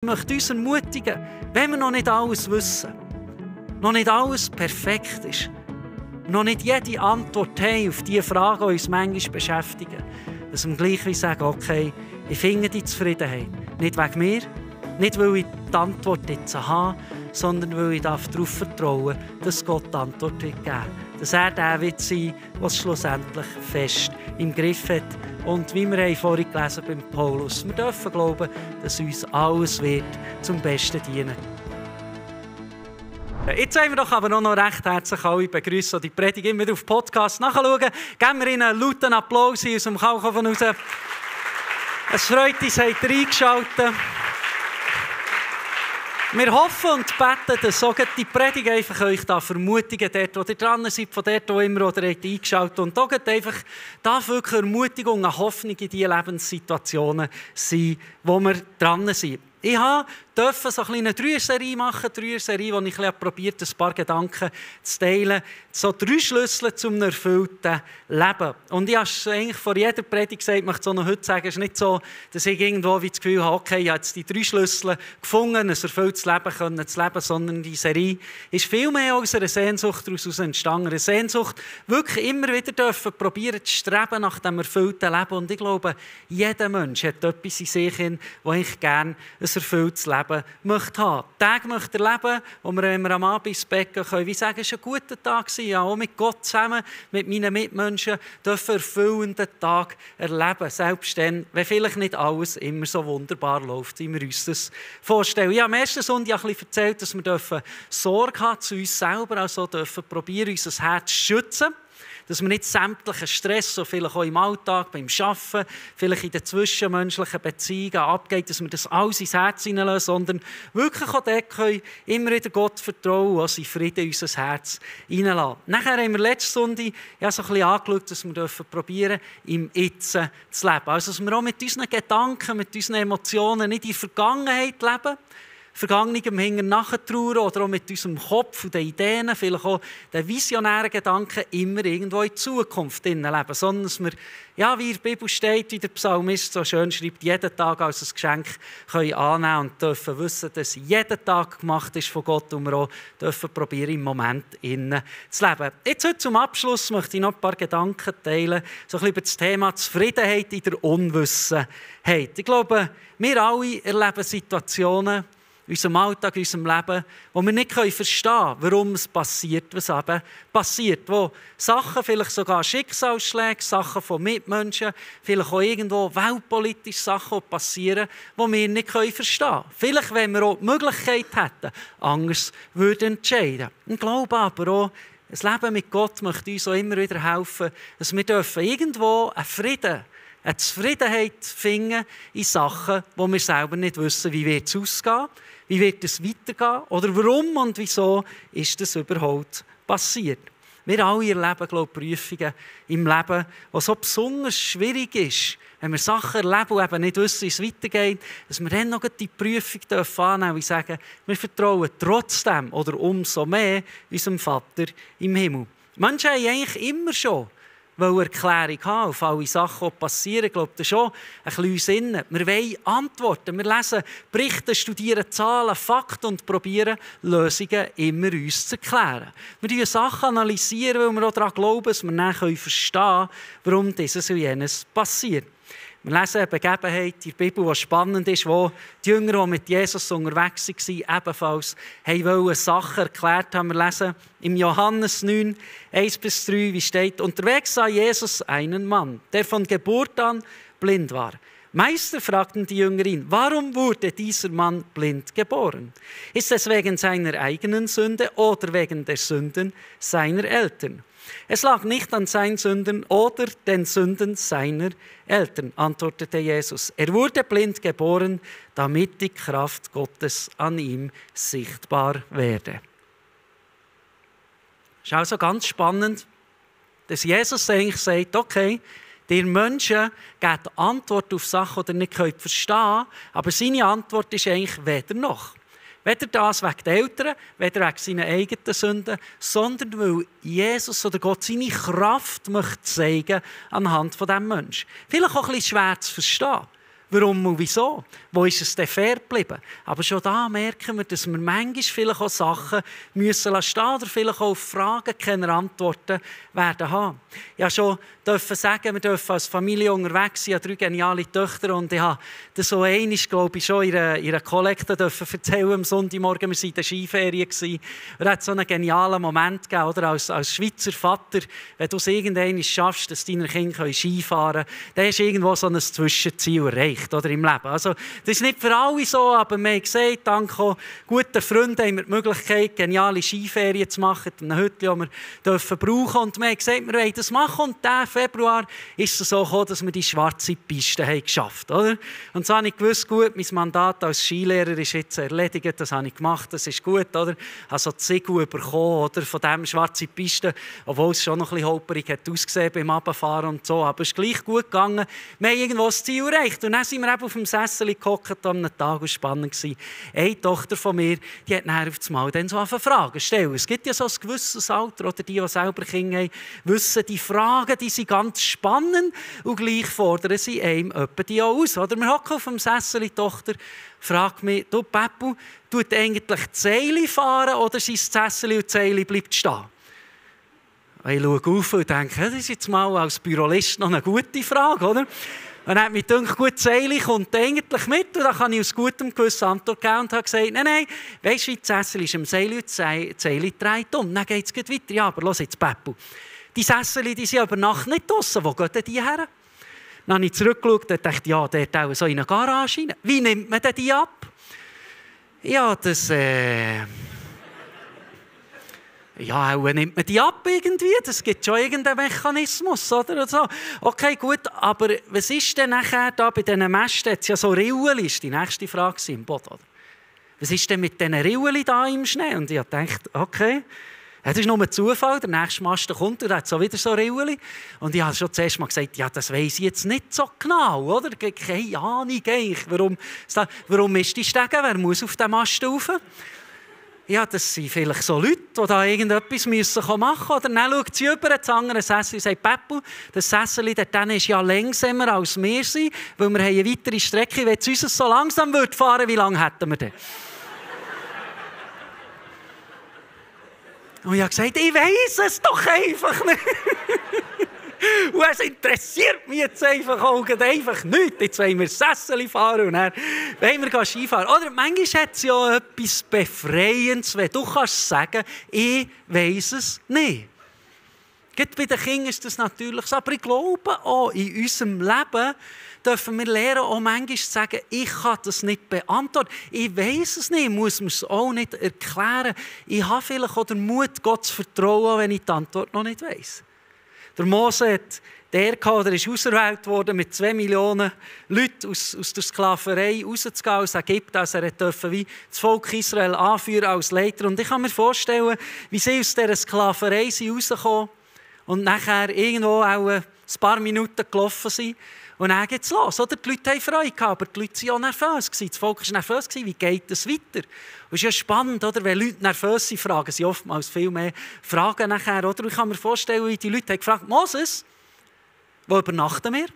Ich möchte uns ermutigen, wenn wir noch nicht alles wissen, noch nicht alles perfekt ist, noch nicht jede Antwort haben auf die Fragen, die uns manchmal beschäftigen, dass wir gleich sagen, okay, ich finde die Zufriedenheit. Nicht wegen mir, nicht weil ich die Antwort jetzt habe, sondern weil ich darauf vertrauen darf, dass Gott die Antwort geben wird. Dass er der wird sein, der es schlussendlich fest im Griff hat. Und wie wir vorhin gelesen haben beim Paulus, wir dürfen glauben, dass uns alles wird zum Besten dienen. Jetzt wollen wir doch aber noch recht herzlich alle begrüßen, die Predigt immer wieder auf Podcast nachschauen. Geben wir ihnen einen lauten Applaus aus dem Kalkofen raus. Es freut uns, habt ihr eingeschaltet. Wir hoffen und beten, dass auch die Predigt einfach euch da vermutigen, dort, wo ihr dran seid, von dort, wo immer ihr eingeschaltet habt. Und auch einfach da wirklich Ermutigung und Hoffnung in die Lebenssituationen sein, wo wir dran sind. Ich durfte so eine kleine Dreierserie machen, wo ich probiert habe, ein paar Gedanken zu teilen. So 3 Schlüssel zum erfüllten Leben. Und ich habe es eigentlich vor jeder Predigt gesagt, ich möchte es auch noch heute sagen, es ist nicht so, dass ich irgendwo das Gefühl habe, okay, ich habe jetzt die 3 Schlüssel gefunden, ein erfülltes Leben zu leben, sondern die Serie ist viel mehr aus einer Sehnsucht daraus entstanden. Eine Sehnsucht, wirklich immer wieder dürfen probieren zu streben nach dem erfüllten Leben. Und ich glaube, jeder Mensch hat etwas in sich, wo ich gerne ein erfülltes Leben möchte haben. Tage möchte er leben, wo wir, wenn wir am Abend ins Bett gehen können, wie sagen, es war ein guter Tag, ja, auch mit Gott zusammen, mit meinen Mitmenschen, dürfen erfüllenden Tag erleben. Selbst dann, wenn vielleicht nicht alles immer so wunderbar läuft, wie wir uns das vorstellen. Ich habe am ersten Sonntag ein bisschen erzählt, dass wir Sorge haben zu uns selber, also dürfen probieren, unser Herz zu schützen. Dass wir nicht sämtlichen Stress, so vielleicht auch im Alltag, beim Arbeiten, vielleicht in den zwischenmenschlichen Beziehungen abgeht, dass wir das alles ins Herz hineinlassen, sondern wirklich auch dort können immer wieder Gott vertrauen und auch seinen Frieden in unser Herz hineinlassen. Nachher haben wir letzten Sonntag so ein bisschen angeschaut, dass wir probieren, im Jetzt zu leben. Also, dass wir auch mit unseren Gedanken, mit unseren Emotionen nicht in der Vergangenheit leben, Vergangenem Hängen nachtrauern oder auch mit unserem Kopf und den Ideen, vielleicht auch den visionären Gedanken, immer irgendwo in die Zukunft leben, sondern dass wir, ja, wie in der Bibel steht, wie der Psalmist so schön schreibt, jeden Tag als ein Geschenk können annehmen und dürfen wissen, dass jeder Tag gemacht ist von Gott und wir auch dürfen probieren, im Moment innen zu leben. Jetzt heute zum Abschluss möchte ich noch ein paar Gedanken teilen, so ein bisschen über das Thema Zufriedenheit in der Unwissenheit. Ich glaube, wir alle erleben Situationen, in unserem Alltag, in unserem Leben, wo wir nicht verstehen können, warum es passiert, was eben passiert. Wo Sachen, vielleicht sogar Schicksalsschläge, Sachen von Mitmenschen, vielleicht auch irgendwo weltpolitische Sachen passieren, die wir nicht verstehen können. Vielleicht, wenn wir auch die Möglichkeit hätten, anders würden entscheiden. Ich glaube aber auch, das Leben mit Gott möchte uns auch immer wieder helfen, dass wir irgendwo einen Frieden, eine Zufriedenheit finden in Sachen, wo wir selber nicht wissen, wie wird es ausgehen, wie wird es weitergehen oder warum und wieso ist das überhaupt passiert. Wir alle erleben, glaube ich, Prüfungen im Leben, die so besonders schwierig ist, wenn wir Sachen erleben und eben nicht wissen, wie es weitergeht, dass wir dann noch die Prüfung annehmen und sagen, wir vertrauen trotzdem oder umso mehr unserem Vater im Himmel. Menschen haben eigentlich immer schon Erklärung haben auf alle Sachen, die passieren. Ich glaube, das ist schon ein bisschen uns innen. Wir wollen Antworten. Wir lesen Berichte, studieren Zahlen, Fakten und probieren, Lösungen immer uns zu erklären. Wir Sachen analysieren, weil wir auch daran glauben, dass wir dann verstehen können, warum dieses und jenes passiert. Wir lesen eine Begebenheit in der Bibel, die spannend ist, wo die Jünger, die mit Jesus unterwegs waren, ebenfalls Sachen erklärt haben. Wir lesen im Johannes 9, 1-3, wie steht, unterwegs sah Jesus einen Mann, der von Geburt an blind war. Meister, fragten die Jünger ihn, warum wurde dieser Mann blind geboren? Ist es wegen seiner eigenen Sünde oder wegen der Sünden seiner Eltern? Es lag nicht an seinen Sünden oder den Sünden seiner Eltern, antwortete Jesus. Er wurde blind geboren, damit die Kraft Gottes an ihm sichtbar werde. Es ist also ganz spannend, dass Jesus eigentlich sagt, okay, die Menschen geben Antwort auf Sachen, die ihr nicht verstehen könnt, aber seine Antwort ist eigentlich weder noch. Weder das wegen der Eltern, weder wegen seiner eigenen Sünden, sondern weil Jesus oder Gott seine Kraft möchte zeigen anhand von diesem Menschen. Vielleicht auch ein bisschen schwer zu verstehen. Warum und wieso? Wo ist es denn fair geblieben? Aber schon da merken wir, dass wir manchmal vielleicht auch Sachen müssen stehen oder vielleicht auch auf Fragen keine Antworten werden haben. Ich durfte schon sagen, wir dürfen als Familie unterwegs sein. Ich habe 3 geniale Töchter und ich habe das so einmal, glaube ich, schon in einer Kollekte erzählen am Sonntagmorgen. Wir waren in der Skiferie und es hat so einen genialen Moment gegeben, oder? Als Schweizer Vater, wenn du es irgendwann schaffst, dass deine Kinder Skifahren können, dann hast du irgendwo so ein Zwischenziel erreicht, oder, im Leben. Also, das ist nicht für alle so, aber wir haben gesagt, dank guten Freunden haben wir die Möglichkeit, geniale Skiferien zu machen, eine Hütte, die wir brauchen dürfen. Und wir haben gesagt, wir wollen das machen. Und diesen Februar ist es so gekommen, dass wir die schwarze Piste haben geschafft haben. Und so habe ich gewusst, gut, mein Mandat als Skilehrer ist jetzt erledigt, das habe ich gemacht, das ist gut. Oder? Ich habe so die Siegel bekommen, oder, von dieser schwarzen Piste, obwohl es schon noch ein bisschen holperig hat ausgesehen beim Runterfahren und so. Aber es ist gleich gut gegangen. Wir haben irgendwo das Ziel erreicht. Und dann sind wir eben auf dem Sessel gehockt an einem Tag, und spannend war. Eine Tochter von mir, die hat nachher auf das Mal dann so Fragen stellen. Es gibt ja so ein gewisses Alter, oder die selber Kinder haben, wissen, die Fragen, die sind ganz spannend und gleich fordern sie einem etwa die auch aus. Oder wir hocken auf dem Sessel, die Tochter fragt mich, du Peppu, tut eigentlich die Seile fahren oder sind das Sessel und die Seile bleibt stehen? Ich schaue auf und denke, das ist jetzt mal als Bürolist noch eine gute Frage, oder? Und dann hat mich gedacht, gut, die Seile kommt eigentlich mit. Und dann kann ich aus gutem Gewissen Antwort geben und habe gesagt, nein, weisst du, das Sessel ist am Seil und die Seile dreht um. Dann geht es weiter. Ja, aber los jetzt, Peppu. Die Sessel, die sind über Nacht nicht draussen. Wo gehen denn die her? Dann habe ich zurückgeschaut und dachte, ja, der hat auch so in eine Garage rein. Wie nimmt man denn die ab? Ja, das... Ja, auch nimmt man die ab irgendwie? Das gibt schon irgendeinen Mechanismus, oder so. Okay, gut, aber was ist denn nachher da bei diesen Mästen? Jetzt ja so Rillen, ist die nächste Frage im Boot, oder? Was ist denn mit diesen Rillen da im Schnee? Und ich dachte, okay, das ist nur ein Zufall, der nächste Mast kommt und hat so wieder so Rillen. Und ich habe schon zuerst mal gesagt, ja, das weiss ich jetzt nicht so genau, oder? Keine Ahnung eigentlich, warum ist die Stege, wer muss auf den Mast rauf? Ja, das sind vielleicht so Leute, die da irgendetwas machen müssen. Oder dann schaut sie über das andere Sessel und sagt, Peppu, das Sessel dort ist ja langsamer als wir sind, weil wir haben eine weitere Strecke. Wenn es uns so langsam fahren würde, wie lange hätten wir denn? Und ich habe gesagt, ich weiss es doch einfach nicht. Und es interessiert mich jetzt einfach nichts. Jetzt wollen wir Sessel fahren und dann wollen wir Skifahren. Oder manchmal hat es ja etwas Befreiendes, wenn du kannst sagen, ich weiss es nicht. Gerade bei den Kindern ist das natürlich so. Aber ich glaube auch, in unserem Leben dürfen wir lernen, auch manchmal zu sagen, ich kann das nicht beantworten. Ich weiss es nicht, ich muss mir es auch nicht erklären. Ich habe vielleicht auch den Mut, Gott zu vertrauen, wenn ich die Antwort noch nicht weiss. Der Mose hat ist auserwählt worden, mit 2 Millionen Leuten aus der Sklaverei rauszugehen aus Ägypten. Also er durfte wie das Volk Israel anführen als Leiter. Und ich kann mir vorstellen, wie sie aus dieser Sklaverei rausgekommen und nachher irgendwo auch ein paar Minuten gelaufen sind. Und dann geht es los. Oder? Die Leute haben Freude gehabt, aber die Leute waren auch nervös. Das Volk war nervös. Wie geht es weiter? Und es ist ja spannend, oder? Wenn Leute nervös sind, fragen sie oftmals viel mehr Fragen nachher. Oder? Ich kann mir vorstellen, wie die Leute haben gefragt, Moses, wo übernachten wir?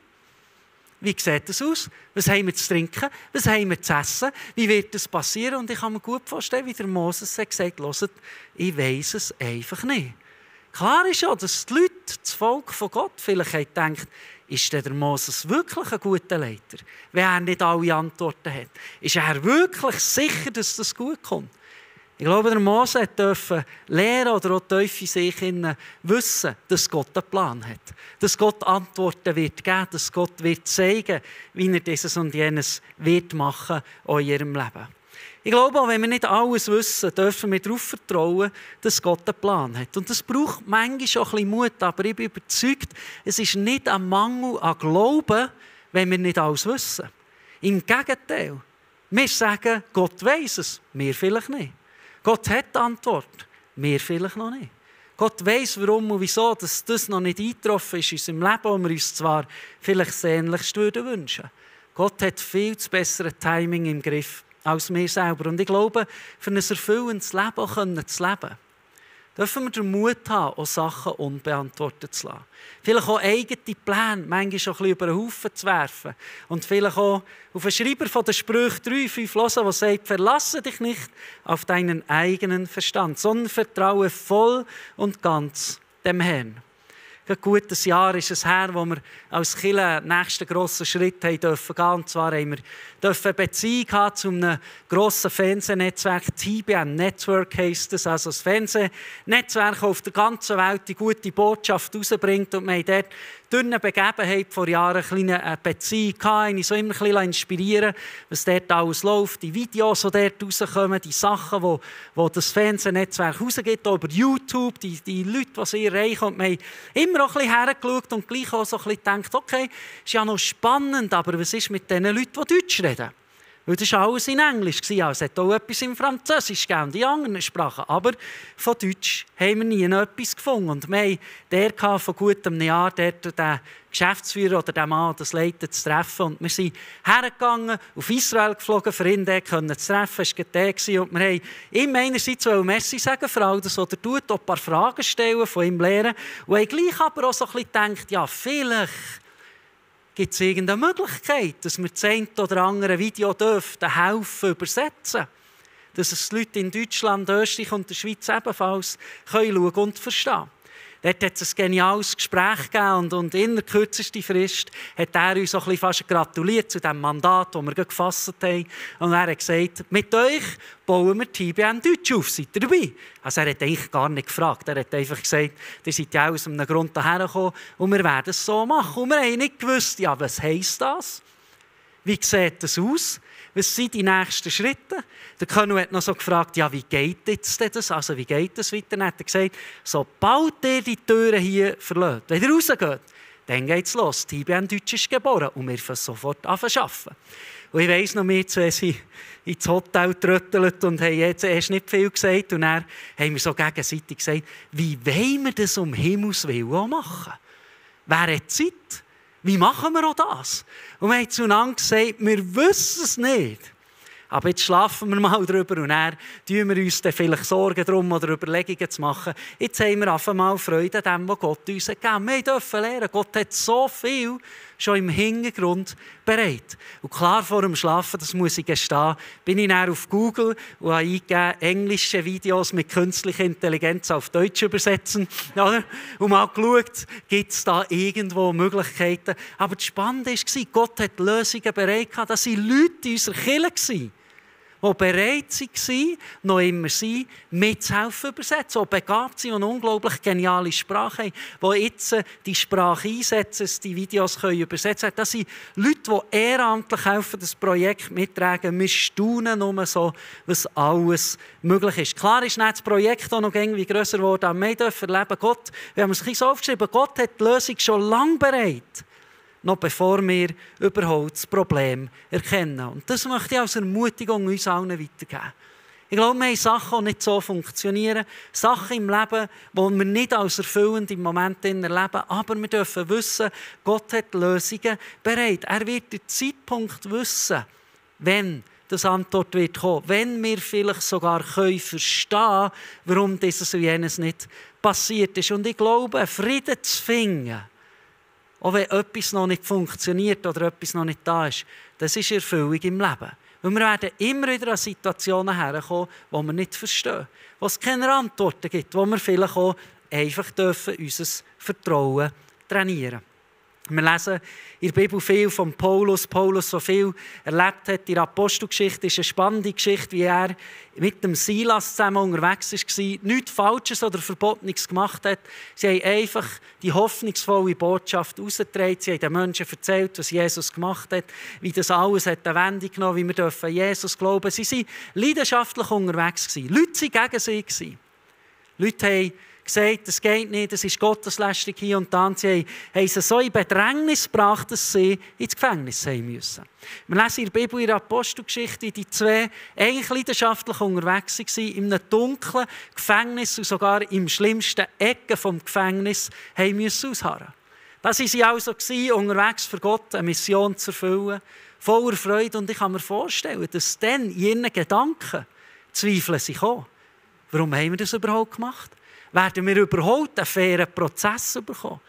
Wie sieht das aus? Was haben wir zu trinken? Was haben wir zu essen? Wie wird das passieren? Und ich kann mir gut vorstellen, wie der Moses hat gesagt, hört, ich weiss es einfach nicht. Klar ist ja, dass die Leute, das Volk von Gott, vielleicht haben gedacht, ist der Moses wirklich ein guter Leiter, wenn er nicht alle Antworten hat? Ist er wirklich sicher, dass das gut kommt? Ich glaube, der Mose durfte lernen oder auch tief in sich wissen, dass Gott einen Plan hat. Dass Gott Antworten wird geben, dass Gott wird zeigen, wie er dieses und jenes wird machen auch in ihrem Leben. Ich glaube, auch wenn wir nicht alles wissen, dürfen wir darauf vertrauen, dass Gott einen Plan hat. Und das braucht manchmal auch ein bisschen Mut, aber ich bin überzeugt, es ist nicht ein Mangel an Glauben, wenn wir nicht alles wissen. Im Gegenteil. Wir sagen, Gott weiss es, wir vielleicht nicht. Gott hat die Antwort, wir vielleicht noch nicht. Gott weiss, warum und wieso, dass das noch nicht eingetroffen ist in unserem Leben, wo wir uns zwar vielleicht sehnlichst wünschen würden. Gott hat viel zu bessere Timing im Griff als wir selber. Und ich glaube, für ein erfüllendes Leben auch zu leben, dürfen wir den Mut haben, auch Sachen unbeantwortet zu lassen. Vielleicht auch eigene Pläne, manchmal schon ein bisschen über den Haufen zu werfen. Und vielleicht auch auf den Schreiber von der Sprüche 3,5 hören, der sagt, verlasse dich nicht auf deinen eigenen Verstand, sondern vertraue voll und ganz dem Herrn. Ein gutes Jahr ist es her, wo wir als Kirche den nächsten grossen Schritt gehen dürfen. Und zwar haben wir eine Beziehung haben zu einem grossen Fernsehnetzwerk. TBN Network heisst es. Also das Fernsehnetzwerk, das auf der ganzen Welt die gute Botschaft rausbringt. Und wir haben dort durch eine Begebenheit vor Jahren eine kleine Beziehung gehabt. Ich so immer ein bisschen inspirieren, was dort alles läuft. Die Videos, die dort rauskommen, die Sachen, die das Fernsehnetzwerk rausgibt, auch über YouTube, die Leute, die sie erreichen. Und wir haben immer auch ein bisschen hergeschaut und gleich auch so ein bisschen gedacht, okay, ist ja noch spannend, aber was ist mit den Leuten, die Deutsch reden? Weil das war alles in Englisch. Ja, es hat auch etwas in Französisch gegeben und in anderen Sprachen. Aber von Deutsch haben wir nie etwas gefunden. Und wir haben der vor gut einem Jahr den Geschäftsführer oder den Mann, das Leiter, zu treffen. Und wir sind hergegangen, auf Israel geflogen, für ihn den zu treffen. Das war der. Und wir haben ihm einerseits Merci sagen für all das, was er tut, auch ein paar Fragen stellen, von ihm lernen. Und haben gleich aber auch so ein bisschen gedacht, ja, vielleicht gibt es irgendeine Möglichkeit, dass wir das eine oder andere Video helfen übersetzen, dass es die Leute in Deutschland, Österreich und der Schweiz ebenfalls schauen und verstehen können. Dort hat es ein geniales Gespräch gegeben und in der kürzesten Frist hat er uns auch fast gratuliert zu dem Mandat, das wir gefasst haben. Und er hat gesagt, mit euch bauen wir TBN Deutsch auf, seid ihr dabei? Also er hat eigentlich gar nicht gefragt, er hat einfach gesagt, ihr seid ja aus einem Grund hierher gekommen und wir werden es so machen. Und wir haben nicht gewusst, ja, was heisst das? Wie sieht das aus? Was sind die nächsten Schritte? Der Kanu hat noch so gefragt, ja, wie geht jetzt das? Also, wie geht das weiter? Dann hat er gesagt, sobald ihr die Türen hier verlässt, wenn ihr rausgeht, dann geht es los. TBN Deutsch ist geboren und wir fangen sofort an zu arbeiten. Und ich weiss noch, wir zwei sind ins Hotel getröttelt und haben jetzt erst nicht viel gesagt. Und dann haben wir so gegenseitig gesagt, wie wollen wir das um Himmels Willen auch machen? Wer hat Zeit? Wie machen wir auch das? Und wir haben zueinander gesagt, wir wissen es nicht. Aber jetzt schlafen wir mal drüber und dann tun wir uns dann vielleicht Sorgen darum oder Überlegungen zu machen. Jetzt haben wir einfach mal Freude an dem, was Gott uns gegeben hat. Wir dürfen lernen. Gott hat so viel schon im Hintergrund bereit. Und klar, vor dem Schlafen, das muss ich gestehen, bin ich dann auf Google und habe eingegeben, englische Videos mit künstlicher Intelligenz auf Deutsch übersetzen. Und mal geschaut, gibt es da irgendwo Möglichkeiten. Aber das Spannende war, Gott hat Lösungen bereit gehabt. Das waren Leute in unserer Kirche, die bereit waren, noch immer sind, mitzuhelfen übersetzen, die begabt sind und eine unglaublich geniale Sprache haben, die jetzt die Sprache einsetzen, die Videos können übersetzen können. Das sind Leute, die ehrenamtlich helfen, das Projekt mittragen. Wir staunen nur so, was alles möglich ist. Klar ist das Projekt auch noch irgendwie grösser geworden, aber wir dürfen erleben, Gott, wir haben es ein bisschen so aufgeschrieben, Gott hat die Lösung schon lange bereit, noch bevor wir überhaupt das Problem erkennen. Und das möchte ich als Ermutigung uns allen weitergeben. Ich glaube, wir haben Sachen, die nicht so funktionieren. Sachen im Leben, die wir nicht als erfüllend im Moment erleben. Aber wir dürfen wissen, Gott hat Lösungen bereit. Er wird den Zeitpunkt wissen, wenn das Antwort wird kommen. Wenn wir vielleicht sogar verstehen können, warum dieses und jenes nicht passiert ist. Und ich glaube, Frieden zu finden, auch wenn etwas noch nicht funktioniert oder etwas noch nicht da ist, das ist Erfüllung im Leben. Und wir werden immer wieder an Situationen herkommen, die wir nicht verstehen, wo es keine Antworten gibt, wo wir vielleicht auch einfach unser Vertrauen trainieren dürfen. Wir lesen in der Bibel viel von Paulus. Paulus, so viel erlebt hat in der Apostelgeschichte, ist eine spannende Geschichte, wie er mit dem Silas zusammen unterwegs war, nichts Falsches oder Verbotenes gemacht hat. Sie haben einfach die hoffnungsvolle Botschaft herausgetragen. Sie haben den Menschen erzählt, was Jesus gemacht hat, wie das alles hat eine Wendung genommen, wie wir dürfen Jesus glauben. Sie waren leidenschaftlich unterwegs. Leute waren gegen sie. Leute haben gesagt, es geht nicht, es ist Gotteslästerung hier und da. Sie haben sie so in Bedrängnis gebracht, dass sie ins Gefängnis haben müssen. Wir lesen in der Bibel, in der Apostelgeschichte, wie die zwei eigentlich leidenschaftlich unterwegs waren, in einem dunklen Gefängnis und sogar im schlimmsten Ecke des Gefängnisses haben müssen ausharren. Da waren sie also unterwegs für Gott, eine Mission zu erfüllen, voller Freude. Und ich kann mir vorstellen, dass dann in ihren Gedanken Zweifel kamen. Warum haben wir das überhaupt gemacht? Werden wir überhaupt einen fairen Prozess bekommen?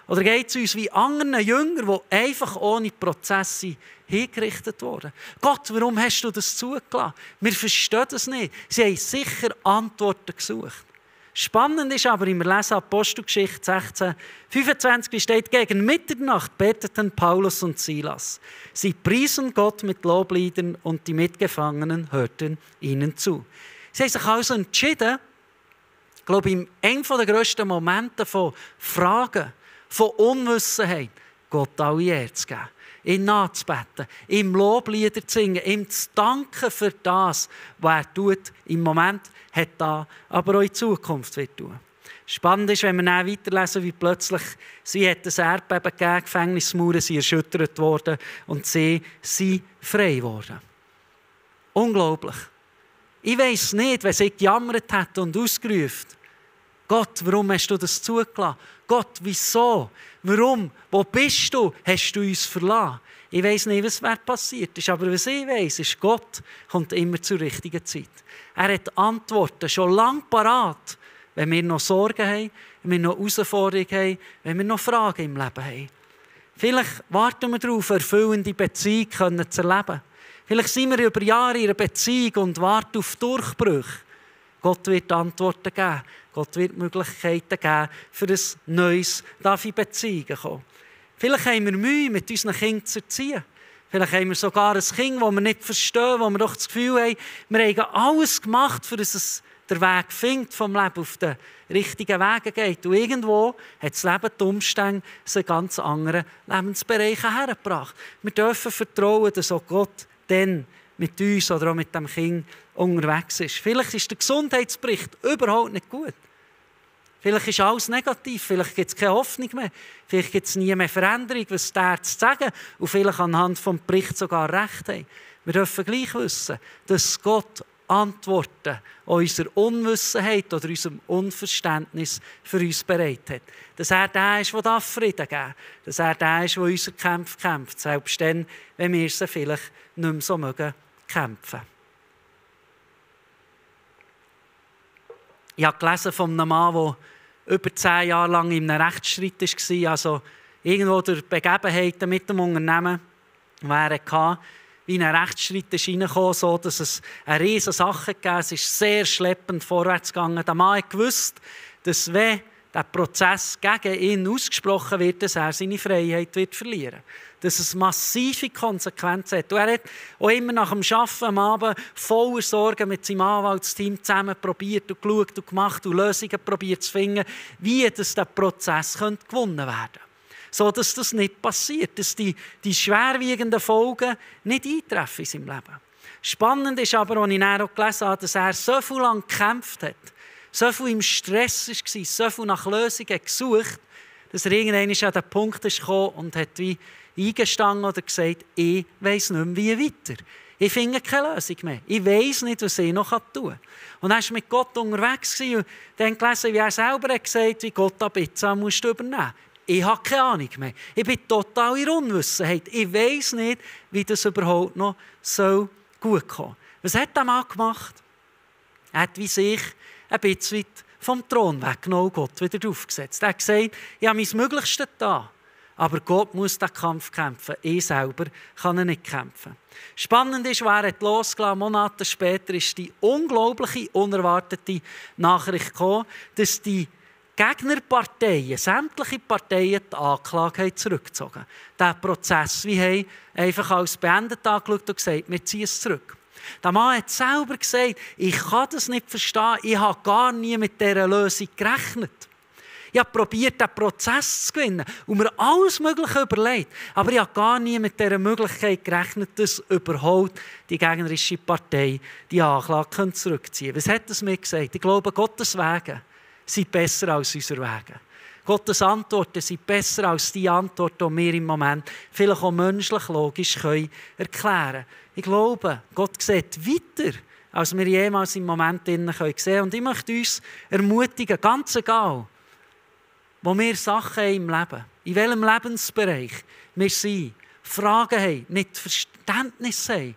Oder geht es uns wie anderen Jüngern, die einfach ohne Prozesse hingerichtet wurden? Gott, warum hast du das zugelassen? Wir verstehen das nicht. Sie haben sicher Antworten gesucht. Spannend ist aber, im Lesen Apostelgeschichte 16, 25 steht, gegen Mitternacht beteten Paulus und Silas. Sie priesen Gott mit Lobliedern und die Mitgefangenen hörten ihnen zu. Sie haben sich also entschieden, ich glaube, in einem der grössten Momente von Fragen, von Unwissenheit, Gott alle Ehre zu geben, ihn nachzubeten, ihm Loblieder zu singen, ihm zu danken für das, was er tut, im Moment hat da, aber auch in Zukunft wird tun. Spannend ist, wenn wir dann weiterlesen, wie plötzlich sie hat ein Erdbeben gegeben, Gefängnismauern sind erschüttert worden und sie sind frei geworden. Unglaublich. Ich weiss nicht, wenn sie gejammert hat und ausgerufen, Gott, warum hast du das zugelassen? Gott, wieso? Warum? Wo bist du? Hast du uns verlassen? Ich weiss nicht, was passiert ist, aber was ich weiss, ist, Gott kommt immer zur richtigen Zeit. Er hat Antworten schon lange parat, wenn wir noch Sorgen haben, wenn wir noch Herausforderungen haben, wenn wir noch Fragen im Leben haben. Vielleicht warten wir darauf, eine erfüllende Beziehung zu erleben. Vielleicht sind wir über Jahre in einer Beziehung und warten auf Durchbrüche. Gott wird Antworten geben. Gott wird Möglichkeiten geben, für ein neues in Beziehungen kommen. Vielleicht haben wir Mühe, mit unseren Kindern zu erziehen. Vielleicht haben wir sogar ein Kind, das wir nicht verstehen, wo wir doch das Gefühl haben, wir haben alles gemacht, für dass es den Weg findet, vom Leben auf den richtigen Weg geht. Und irgendwo hat das Leben die Umstände in ganz anderen Lebensbereichen hergebracht. Wir dürfen vertrauen, dass auch Gott dann mit uns oder auch mit dem Kind unterwegs ist. Vielleicht ist der Gesundheitsbericht überhaupt nicht gut. Vielleicht ist alles negativ, vielleicht gibt es keine Hoffnung mehr, vielleicht gibt es nie mehr Veränderung, was die Ärzte sagen und vielleicht anhand des Berichts sogar recht haben. Wir dürfen gleich wissen, dass Gott Antworten an unserer Unwissenheit oder unserem Unverständnis für uns bereit hat. Dass er der ist, der Frieden geben darf. Dass er der ist, der unsere Kämpfe kämpft. Selbst dann, wenn wir sie vielleicht nicht mehr so mögen kämpfen. Ich habe gelesen von einem Mann, der über 10 Jahre lang in einem Rechtsstreit war. Also irgendwo durch Begebenheiten mit dem Unternehmen, die er hatte, wie in einen Rechtsstreit reingekommen, so dass es eine riesige Sache gab. Es ist sehr schleppend vorwärts gegangen. Der Mann wusste, dass wenn der Prozess gegen ihn ausgesprochen wird, dass er seine Freiheit wird verlieren. Dass es massive Konsequenzen hat. Und er hat auch immer nach dem Arbeiten am Abend voller Sorgen mit seinem Anwaltsteam zusammen probiert und geschaut und gemacht und Lösungen probiert zu finden, wie das der Prozess gewonnen werden könnte. So dass das nicht passiert, dass die schwerwiegenden Folgen nicht eintreffen in seinem Leben. Spannend ist aber, als ich dann auch gelesen habe, dass er so viel lang gekämpft hat, so viel im Stress war, so viel nach Lösungen gesucht, dass er irgendwann an den Punkt kam und hat wie eingestanden oder gesagt, ich weiss nicht mehr, wie weiter. Ich finde keine Lösung mehr. Ich weiss nicht, was ich noch tun kann. Und er war mit Gott unterwegs und dann gelesen, wie er selber hat gesagt, wie Gott ab jetzt musst du übernehmen. Ich habe keine Ahnung mehr. Ich bin total in Unwissenheit. Ich weiss nicht, wie das überhaupt noch gut kommen soll. Was hat der Mann gemacht? Er hat wie sich ein bisschen vom Thron weggenommen, Gott wieder aufgesetzt. Er hat gesagt, ich habe mein Möglichstes da. Aber Gott muss den Kampf kämpfen. Ich selber kann ihn nicht kämpfen. Spannend ist, wer hat losgelassen, Monate später ist die unglaubliche, unerwartete Nachricht gekommen, dass die Gegnerparteien, sämtliche Parteien, die Anklage haben zurückgezogen. Der Prozess, wir haben einfach als beendet angeschaut und gesagt, wir ziehen es zurück. Der Mann hat selber gesagt, ich kann das nicht verstehen, ich habe gar nie mit dieser Lösung gerechnet. Ich habe probiert, diesen Prozess zu gewinnen und mir alles Mögliche überlegt. Aber ich habe gar nie mit dieser Möglichkeit gerechnet, dass überhaupt die gegnerische Partei die Anklage zurückziehen kann. Was hat das mir gesagt? Ich glaube, Gottes Wege sind besser als unsere Wege. Gottes Antworten sind besser als die Antworten, die wir im Moment vielleicht auch menschlich logisch erklären können. Ich glaube, Gott sieht weiter, als wir jemals im Moment sehen können. Und ich möchte uns ermutigen, ganz egal, wo wir Sachen haben im Leben, in welchem Lebensbereich wir sind, Fragen haben, nicht Verständnis haben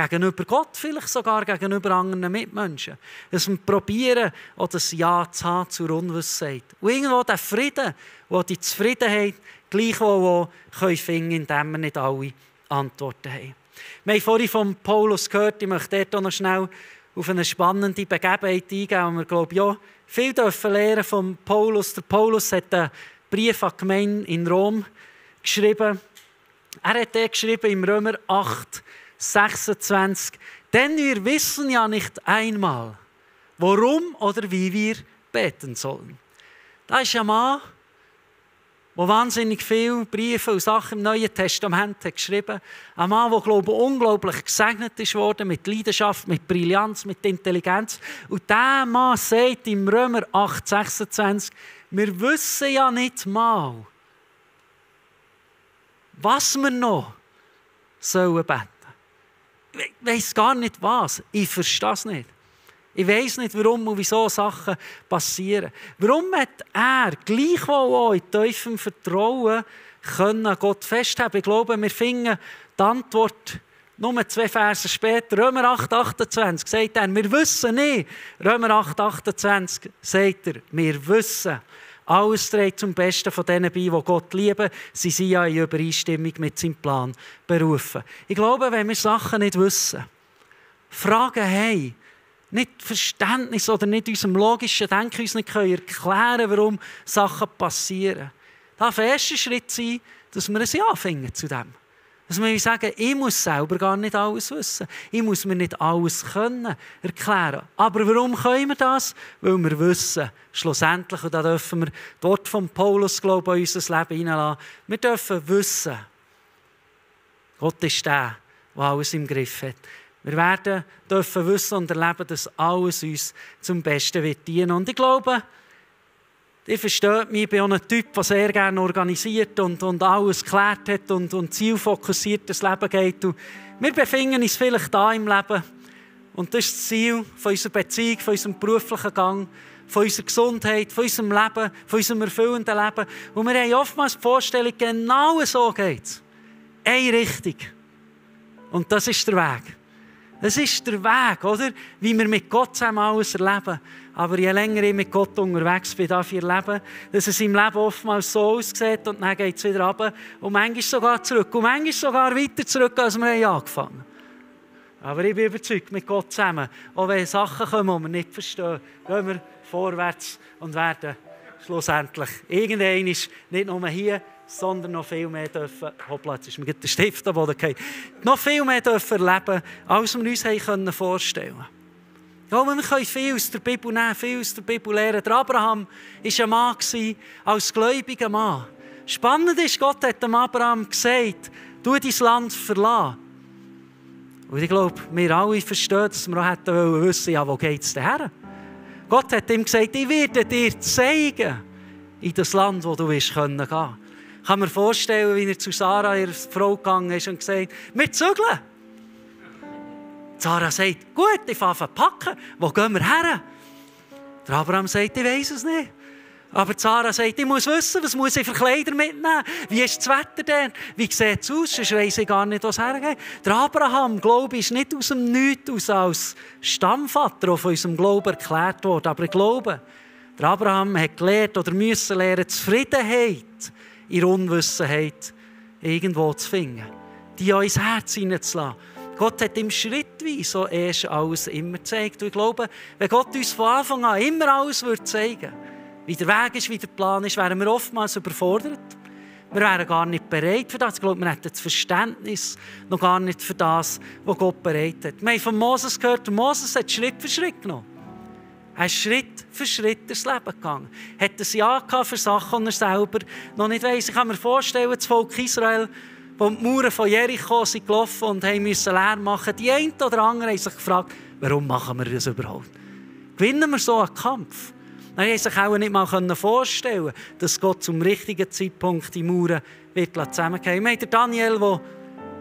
Gegenüber Gott, vielleicht sogar gegenüber anderen Mitmenschen. Dass wir probieren, auch das Ja zu haben zur Unwissheit. Und irgendwo den Frieden, die Zufriedenheit gleichwohl auch finden, indem wir nicht alle Antworten haben. Wir haben vorhin von Paulus gehört, ich möchte dort auch noch schnell auf eine spannende Begebenheit eingehen, und wir glauben, ja, viel dürfen lernen von Paulus. Der Paulus hat einen Brief an die Gemeinde in Rom geschrieben. Er hat dort geschrieben im Römer 8, 26. Denn wir wissen ja nicht einmal, warum oder wie wir beten sollen. Da ist ein Mann, der wahnsinnig viele Briefe und Sachen im Neuen Testament hat geschrieben. Ein Mann, der, glaube ich, unglaublich gesegnet ist worden mit Leidenschaft, mit Brillanz, mit Intelligenz. Und dieser Mann sagt im Römer 8, 26, wir wissen ja nicht mal, was wir noch sollen beten. Ich weiss gar nicht was. Ich verstehe es nicht. Ich weiss nicht, warum und wieso Sachen passieren. Warum hat er gleichwohl auch in tiefem Vertrauen an Gott festhalten? Ich glaube, wir finden die Antwort nur 2 Verse später. Römer 8, 28 sagt er, wir wissen nicht. Römer 8, 28 sagt er, wir wissen. Alles trägt zum Besten von denen bei, die Gott lieben. Sie sind ja in Übereinstimmung mit seinem Plan berufen. Ich glaube, wenn wir Sachen nicht wissen, Fragen haben, nicht Verständnis oder nicht unserem logischen Denken uns nicht erklären können, warum Sachen passieren, darf der erste Schritt sein, dass wir ein Ja finden zu dem. Dass wir sagen, ich muss selber gar nicht alles wissen. Ich muss mir nicht alles erklären. Aber warum können wir das? Weil wir wissen, schlussendlich, und da dürfen wir dort von Paulus, glaube ich, in unser Leben hineinlassen, wir dürfen wissen, Gott ist der alles im Griff hat. Wir dürfen wissen und erleben, dass alles uns zum Besten wird dienen. Und ich glaube, ihr versteht mich, ich bin auch ein Typ, der sehr gerne organisiert und alles geklärt hat und zielfokussiert das Leben geht. Und wir befinden uns vielleicht da im Leben. Und das ist das Ziel von unserer Beziehung, von unserem beruflichen Gang, von unserer Gesundheit, von unserem Leben, von unserem erfüllenden Leben. Und wir haben oftmals die Vorstellung, genau so geht es. Eine Richtung. Und das ist der Weg. Das ist der Weg, oder? Wie wir mit Gott zusammen alles erleben. Aber je länger ich mit Gott unterwegs bin, darf ich erleben, dass es im Leben oftmals so aussieht und dann geht es wieder runter und manchmal sogar zurück und manchmal sogar weiter zurück, als wir angefangen haben. Aber ich bin überzeugt, mit Gott zusammen, auch wenn Sachen kommen, die wir nicht verstehen, gehen wir vorwärts und werden schlussendlich irgendwann nicht nur hier, sondern noch viel mehr dürfen, hoppla, jetzt ist mir der Stift am Boden gefallen, noch viel mehr dürfen erleben, als wir uns vorstellen können. Ja, wir können viel aus der Bibel nehmen, viel aus der Bibel lernen. Der Abraham war ein Mann, als gläubiger Mann. Spannend ist, Gott hat dem Abraham gesagt, du dein Land verlassen. Und ich glaube, wir alle verstehen, dass wir auch hätten wissen, ja, wo geht es denn her? Gott hat ihm gesagt, ich werde dir zeigen, in das Land, wo du gehen willst. Ich kann mir vorstellen, wie er zu Sarah, ihrer Frau, gegangen ist und gesagt, wir zügeln. Sarah sagt, gut, ich fange an packen. Wo gehen wir her? Der Abraham sagt, ich weiss es nicht. Aber Sarah sagt, ich muss wissen, was muss ich für Kleider mitnehmen? Wie ist das Wetter denn? Wie sieht es aus? Sonst weiss ich gar nicht, was hergeht. Der Abraham, glaube ich, ist nicht aus dem Nichts aus als Stammvater von unserem Glauben erklärt worden. Aber ich glaube, der Abraham hat gelernt oder müssen lernen, Zufriedenheit in Unwissenheit irgendwo zu finden. Die an ins Herz hineinzulassen. Gott hat ihm schrittweise so erst alles immer gezeigt. Und ich glaube, wenn Gott uns von Anfang an immer alles zeigen würde, wie der Weg ist, wie der Plan ist, wären wir oftmals überfordert. Wir wären gar nicht bereit für das. Ich glaube, wir hätten das Verständnis noch gar nicht für das, was Gott bereit hat. Wir haben von Moses gehört, Moses hat Schritt für Schritt genommen. Er ist Schritt für Schritt durchs Leben gegangen. Er hat ein Ja gehabt für Sachen, die er selber noch nicht weiss. Ich kann mir vorstellen, das Volk Israel, wo die Mauern von Jericho sind gelaufen und mussten leer machen. Die einen oder anderen haben sich gefragt, warum machen wir das überhaupt? Gewinnen wir so einen Kampf? Dann haben sich auch nicht mal vorstellen, dass Gott zum richtigen Zeitpunkt die Mauern zusammenfallen. Wir haben den Daniel, der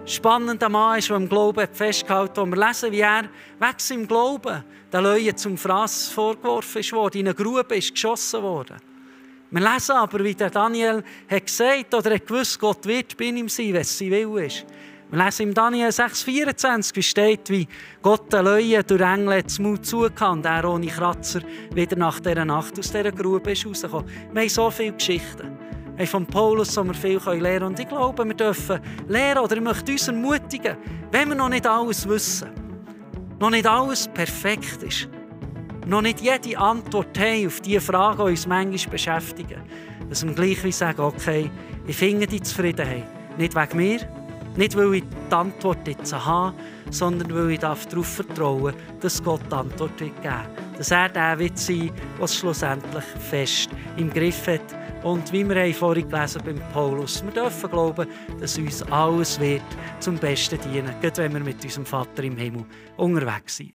spannender Mann ist, der im Glauben festgehalten hat, wo wir lesen, wie er weg seinem Glauben den Leuten zum Fraß vorgeworfen wurde, in eine Grube ist geschossen worden. Wir lesen aber, wie der Daniel hat gesagt oder hat gewusst, Gott wird bei ihm sein, wenn es sein Wille ist. Wir lesen im Daniel 6,24, wie steht, wie Gott den Löwen durch Engel den Mund zugehört und er ohne Kratzer wieder nach dieser Nacht aus dieser Grube ist rausgekommen. Wir haben so viele Geschichten. Wir haben von Paulus, wo wir viel lernen können. Und ich glaube, wir dürfen lernen, oder ich möchte uns ermutigen, wenn wir noch nicht alles wissen, noch nicht alles perfekt ist, noch nicht jede Antwort haben auf die Fragen, die uns manchmal beschäftigen, dass wir gleich wie sagen, okay, ich finde die Zufriedenheit. Nicht wegen mir, nicht weil ich die Antwort jetzt habe, sondern weil ich darauf vertrauen darf, dass Gott die Antwort geben wird. Dass er der wird sein, der es schlussendlich fest im Griff hat. Und wie wir vorhin gelesen beim Paulus, wir dürfen glauben, dass uns alles wird zum Besten dienen, gerade wenn wir mit unserem Vater im Himmel unterwegs sind.